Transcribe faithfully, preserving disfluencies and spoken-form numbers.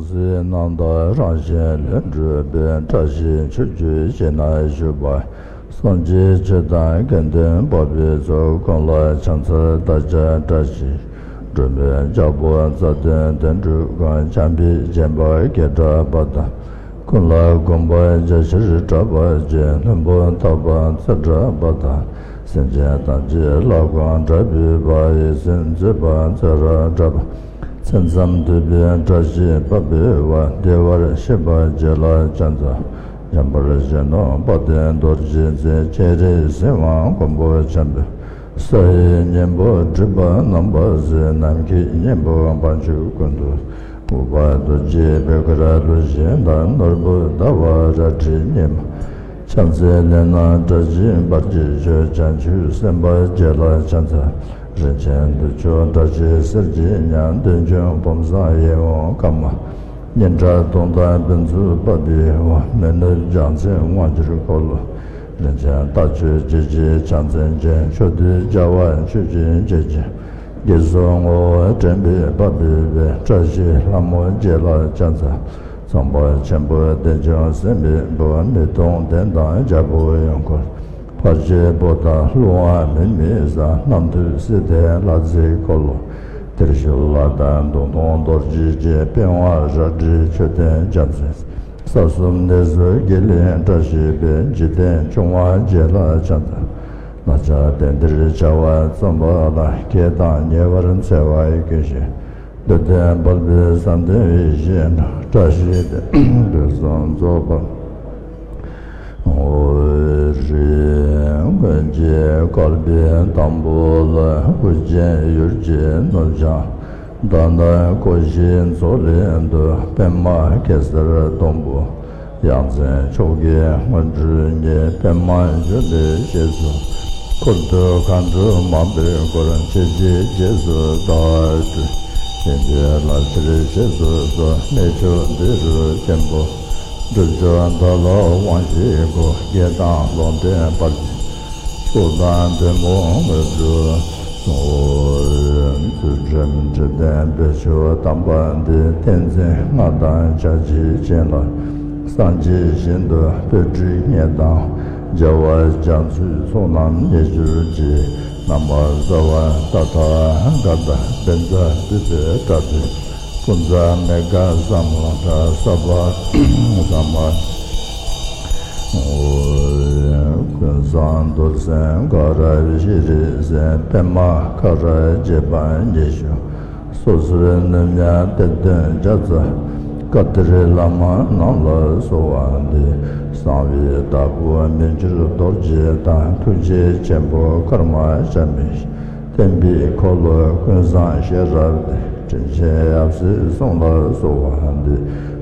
སྲིད་རྣམ་དག་རང་བཞིན་ལས་གྲུབ་པའི། བཀྲ་ཤིས་ཆོས་སྐྱོང་ཞིང་ན་བཞུགས་པ། སངས་རྒྱས་ཆོས་དང་དགེ་འདུན་དཔའ་བོའི་ཚོགས། ཀུན་ལ་ཕྱག་འཚལ་བདག་ཅག་བཀྲ་ཤིས། སྒྲོལ་མའི་རྒྱལ་པོ་རྩ་བརྟན་དོན་གྲུབ་ཀུན། བྱམས་པའི་བྱིན་པ་བརྒྱད་ཕྲག་པ་དང་། ཀུན་ལ་གོམས་པ་རྒྱ་ཆེར་གྲགས་པར་བྱེད། ལྷུན་པོ་ཐག་པ་ཚེ་བཀྲག་པ་དང་། སེམས་ཅན་ཐམས་ཅད་ལ་གང་དྲག་པའི་བར། ཡིད་སེམས་མཛེས་པ་མཛེས་རབ་བཀྲ་བ། མཚན་ཙམ་ཐོས་པས་བཀྲ་ཤིས་པ་འཕེལ་བ། བདེ་བར་གཤེགས་པ་བརྒྱད་ལ་ཕྱག་འཚལ། འཇམ་དཔལ་གཞོན་ནུ་དཔལ་ལྡན་རྡོ་རྗེ་འཛིན། སྤྱན་རས་གཟིགས་དབང་མགོན་པོ་ཆེན་པོ། ས་ཡི་གཉེན་པོ་སྒྲིབ་པ་རྣམ་པར་སེལ། ནམ་མཁའི་གཉེན་པོ་དབང་ཕྱུག་ཀུན་འདུས། འུག་པ་རྡོ་རྗེ་བེར་ཀ་ར་གླུ་བཞིན་དང་། ནོར་བུ་ཟླ་བ་རལ་གྲི་ཉི་མ། ཕྱག་འཚལ་ལས་སྣང་བཀྲ་ཤིས་འབར་གྱི་ཞོན། བྱང་ཆུབ་སེམས་དཔའ་བརྒྱད་ལ་ཕྱག་འཚལ། རིན་ཆེན་དུར་ཁྱོད་བཀྲ་ཤིས་གསེར་གྱི་ཉ། འདོད་འཇོ་བུམ་བཟང་ཡིད་འོང་ཀརྨ། སྙན་གྲགས་དུང་དང་བེང་ཆུང་དཔའ་བོའི་དབང་། མི་ནུབ་རྒྱལ་མཚན་དབང་སྒྱུར་འཁོར་ལོ། རིན་ཆེན་རྟ་མཆོག་འཇིགས་བྱེད་ཕྱག་མཚན་ཅན། ཕྱོགས་དུས་རྒྱལ་བ་མཆོག་གི་གཅེས་གཅོད། དགེ་ཚོགས་བསྔོ་བ་དྲན་པས་དཔའ་བོས་པའི། བཀྲ་ཤིས་ལྷ་མོ་བརྒྱད་ལ་ཕྱག་འཚལ། ཚངས་པ་ཆེན་པོ་བདེ་སྐྱོང་སེམས་དཔའི་བུ། མི་གཏོང་ལྡན་དང་རྒྱལ་པོ་ཡུལ་འཁོར། ཕར་ཕྱིན་པོ་ཏ་ཀླུ་དབང་མིག་མི་བཟང་། རྣམ་ཐོས་སྲས་དེ་ལྷ་མཛེས་འཁོར་ལོ། དེར་བཞུགས་ལྷ་དང་མདུང་ཐུང་རྡོ་རྗེ་ཅན། པི་ཝང་རལ་གྲི་མཆོད་རྟེན་རྒྱལ་མཚན། ས་གསུམ་གནས་སུ་དགེ་ལེགས་བཀྲ་ཤིས་པའི། འཇིག་རྟེན་སྐྱོང་བ་བརྒྱད་ལ་ཕྱག་འཚལ། ན་ཚ་དེ་འདིར་བྱ་བ་རྩོམ་པ་ལ། སྐྱེ་དང་ཉེ་བར་འཚེ་བ་ཀུན་ཞི། འདོད་ལྡན་དཔལ་པོའི་བསམ་དོན་ཡིད་བཞིན་དྲང་། བཀྲ་ཤིས་དེ་ཕུན་སུམ་ཚོགས་པ། འོད་རིས་མངོན་གྱི་བསྐལ་པའི་དང་པོ་ལ། སྐུ་ཅན་ཡུལ་གྱི་ནུབ་བྱང་མདའ་དང་གོ་ཤིན་མཚོ་གླིང་དུ། པདྨ་གེ་སར་སྡོང་པོ་ཡ་མཚན་མཆོག་གི་སྔོན་འགྲོ་ཉིད། པདྨ་འབྱུང་གནས་ཞེས་སུ་འཁོད་དུ། མཁའ་འགྲོ་མང་པོས་བསྐོར། ཆོས་ཀྱི་རྗེས་སུ་བདག་སྒྲུབ། བྱིན་གྱིས་བརླབ་ཕྱིར་ཞེས་སུ་གསོལ། གནས་མཆོག་འདི་རུ་མགོན་པོ་སྒྲུབ་མཆོག་བདག་ལ་དབང་བཞི་སྒོ། བགེགས་དང་ལོག་འདྲེན་བར་ཆད། ཚོགས་དང་དོན་སྤོང་དངོས་གྲུབ་སྩོལ། ཚུལ་ཁྲིམས་དྲི་ལྡན་བདེ་མཆོག་དམ་པ་འདི། ཏིང་འཛིན་སྔགས་དང་ཕྱག་རྒྱའི་བྱིན་རླབས། སངས་རྒྱས་ཞིང་དུ་སྤོས་དྲི་ངད་དང་། རྒྱལ་བ་རྒྱ་མཚོའི་ཚོགས་རྣམས་མཉེས་གྱུར་ཅིག། ནམ་མཁའ་ཟ་བ་ཏ་ཐཱ་ག་ཏ། བཛྲ་བྷཱུ་ཏ་བཛྲ་བྷཱུ་ཏ། ཀུན་བཟང་མི་ཁ་ས་མུ་དྲ་ས་པ་ས་མ། ཀུན་བཟང་རྡོར་སེམས་ཀ་ར་ཤྲཱི་སེམས། པདྨ་ཀ་ར་རྒྱས་པ་ཉི་ཤུ། སོ་སོར་ནུབ་ཉ་གཏེར་སྟོན་བརྒྱ་རྩ། བཀའ་གཏེར་བླ་མ་རྣམས་ལ་གསོལ་བ་འདེབས། གསང་བའི་བདག་པོ་མི་འགྱུར་རྡོ་རྗེ་དང་། ཐུགས་རྗེ་ཆེན་པོ་ཀརྨ་ཆ་མེད་ཞིང་། བསྟན་པའི་འཁོར་ལོ་ཀུན་བཟང་ཤེས་རབ་སྡེ། དྲིན་ཆེན་ཡབ་སྲས་གསུམ་ལ་གསོལ་བ་འདེབས།